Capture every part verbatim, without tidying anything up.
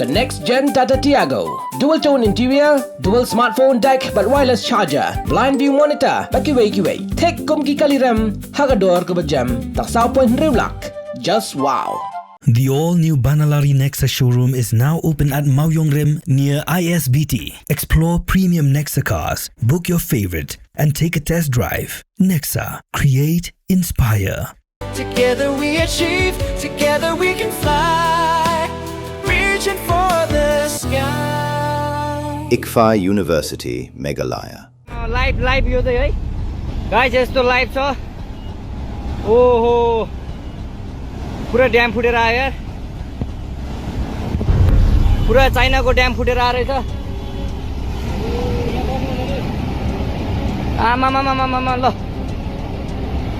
The next gen Tata Tiago. Dual tone interior, dual smartphone deck bad wireless charger, blind view monitor bad kiwei kiwei. Thik kum ki kali rem ha ka dor kaba jem, tang saw point hynriew lak. Just wow. The all-new Banalari Nexa showroom is now open at Mawiong Rim near I S B T. Explore premium Nexa cars, book your favorite, and take a test drive. Nexa, create, inspire. Together we achieve, together we can fly, reaching for the sky. ICFAI University, Meghalaya. Live live यो चाहिँ है गाइस, यस्तो लाइभ छ। ओहो, पुरा ड्याम फुटेर आयो यार। पुरा चाइनाको ड्याम फुटेर आएर रहेछ। आमामामामामा ल,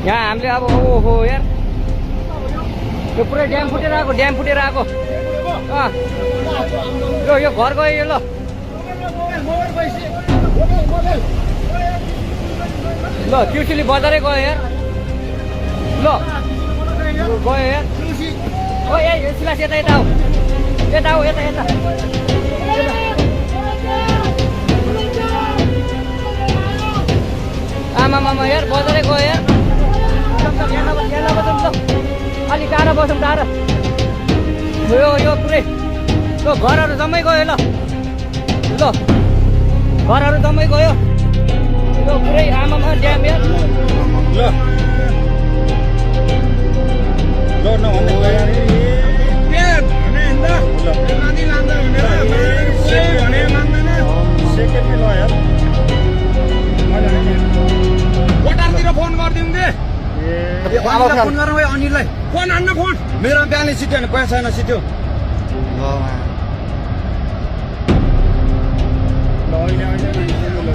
यहाँ हामीले अब ओहो यार, यो पुरै ड्याम फुटेर आएको, ड्याम फुटेर आएको। अँ, यो यो घर गयो यो ल। ल, त्यो सिली बजारै गयो यार। ल, गयो यार। ओ ए, ए सिलास यता यता आऊ। यता आऊ, यता यता। आमामामा यार, बजारै गयो यार। यता बसौँ, यता बसौँ, ल। अलि टाढा बसौँ, टाढा। यो यो पुरै यो घरहरू जम्मै गयो ल। ल, घरहरू जम्मै गयो। यो पुरै आमामा ड्याम यार। ल। ल, नभन्दा गयो यार। ए, भने नि त। ल। नदी लान्छ भनेर, सेकेन्ड, भने मान्दैन। सेकेन्डमै ल यार। मैले भने नि। वटारतिर फोन गरिदिउँ दे। ए, अनिललाई फोन गर है, अनिललाई। फोन हान्न फोन। मेरो ब्यालेन्स सिद्धियो भने पैसा छैन, सिद्धियो। ल, ल, अहिले, अहिले, ल,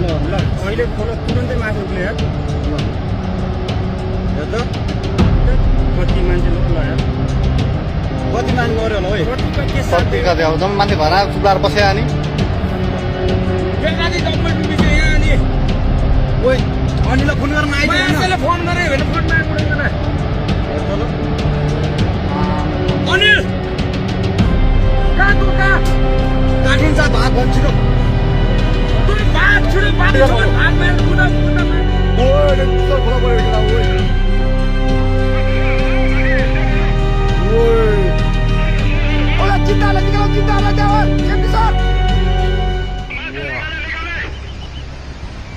ल, अहिले खोला तुरुन्तै माथि उक्ल्यो यार। ल। हेर त। कति मान्छे ल, ल यार। कति मान्छे मऱ्यो होला, ओइ। कति, कति के साथ कति, कति, अब जम्मा मान्छे घरमा चुप्लाएर बस्यो अनि। बेलुका चाहिँ डबल ड्युटी चाहिँ यहाँ अनि। ओइ, अनिललाई फोन गर्न आइदिनु न। मान्छेले फोन गरे भने फोन माग्नु पर्दैन। हेर त ल। अनिल! कहाँ तँ कहाँ? काठिन्छ भात भन्छ छिटो। तँ भात छिटो, भात छिटो, भात मार, कुदा, कुदा मार। ओइ, ले, कुदा, कुदा, कुदा, कुदा, ओइ। ओइ। ओला, जिन्दा ला, निकालो, जिन्दा ला, जाओ, ये भी सर।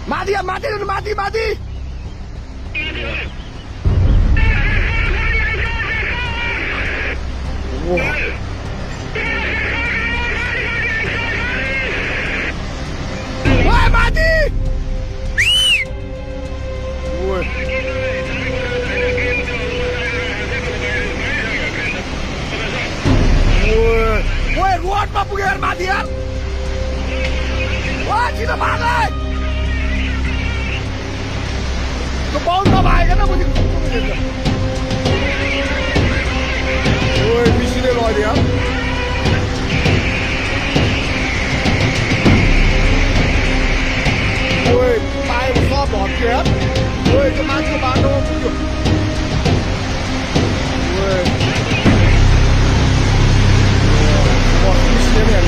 मार दिया, मार दिया, मार दी, मार दी। ओए, मार दी। ओए। ओए, ओए, रोडमा पुग्यो यार, माथि यार। ओए, छिटो भाग है। त्यो बाउन्डमा भागेन, मुझे कुकुर को देख। ओए, मिसिने लग्यो यार। ओए, टायर सब भत्कियो यार। ओए, त्यो मान्छेको बाटोमा पुग्यो। ओए। ओए, मिसिने नि यार।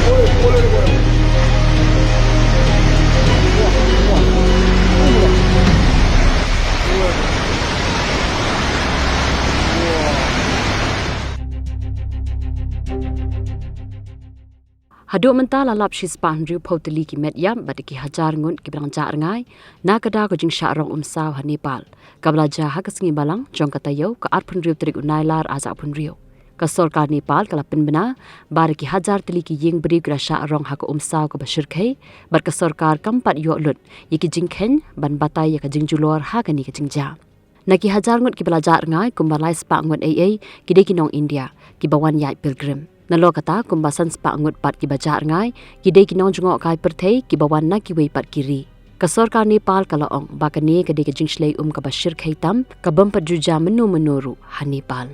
ओए, बोलेर गयो। Haduh mynta la lap shispah hynriewphew tylli ki met ïap bad ki hajar ngut kiba dang jah rngai na ka daw ka jingshah rong umsaw ha Nepal, kaba la jia ha ka sngi Balang jong ka taïew ka arphew hynriew tarik u Nailar arhajar arphew hynriew. Ka sorkar Nepal ka la pynbna ba da ki hajar tylli ki ïing briew ki la shah rong ha ka umsaw kaba shyrkhei, bad ka sorkar kam pat ïoh lut ïa ki jingkheiñ ban batai ïa ka jingjulor ha kane ka jingjia. Na ki hajar ngut kiba la jah rngai, kumba lai spah ngut eiei ki dei ki nong India kiba wan ïaid pilgrim. Nalor kata, kumba san spah ngut pat kiba jah rngai ki dei ki nongjngohkai pyrthei kiba wan na kiwei pat ki ri. Ka sorkar Nepal ka la ong ba kane ka dei ka jingshlei um kaba shyrkhei tam, ka bym pat ju jia mynno mynno ruh ha Nepal.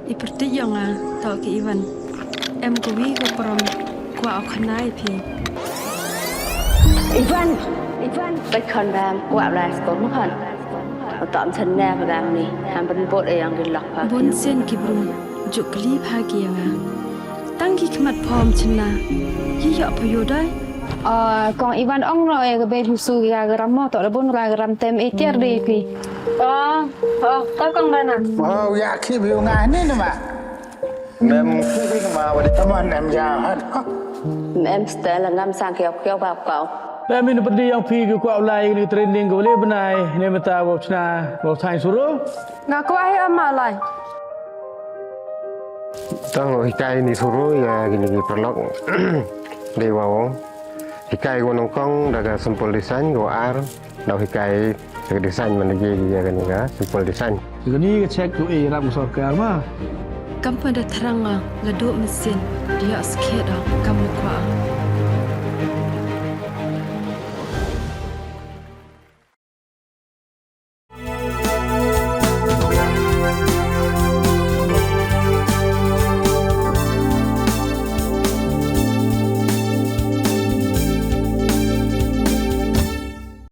I pyrthei ïong nga, to ki Ivan. Em kawi ka parom kwah u khana ïa phi. Ivan, Ivan, peit khon bam kwah lai sko ma khon. Uta am chan ne ba bam ni, ham ban bot ïa ïong ki lok pa. Bun sien ki bru ju kli pha ki ïa nga. Tang ki khmat phom chynna, ki ïoh pha ïoh dai. Ah, kong Ivan ong no ïa ka bei husu ïa ka ram mo to da bun ra ka ram tem e tiar dei phi. Oh, oh, ka kong Bana. Oh, ïa ki bi nga ni ni ma. Mem ki bi ma wa di. Tama nem ja hat. Mem stel ngam sang kiau kiau ba kau. Mem in pedi yang phi ki kwah lai ni training ko le benai ne meta wa chna wa thang suru. Nga kwah ai ama lai. Tang hikai ni suru ïa kini ki paralok. Dei wa ong. Hikai ko nyngkong da ka simple design ko ar. Dau hikai ka design man ïa kini ka simple design. Kini ka check tu eh ram sorkar ma. Kam pynda thrang nga la duk mesin dia skhet kam kwah.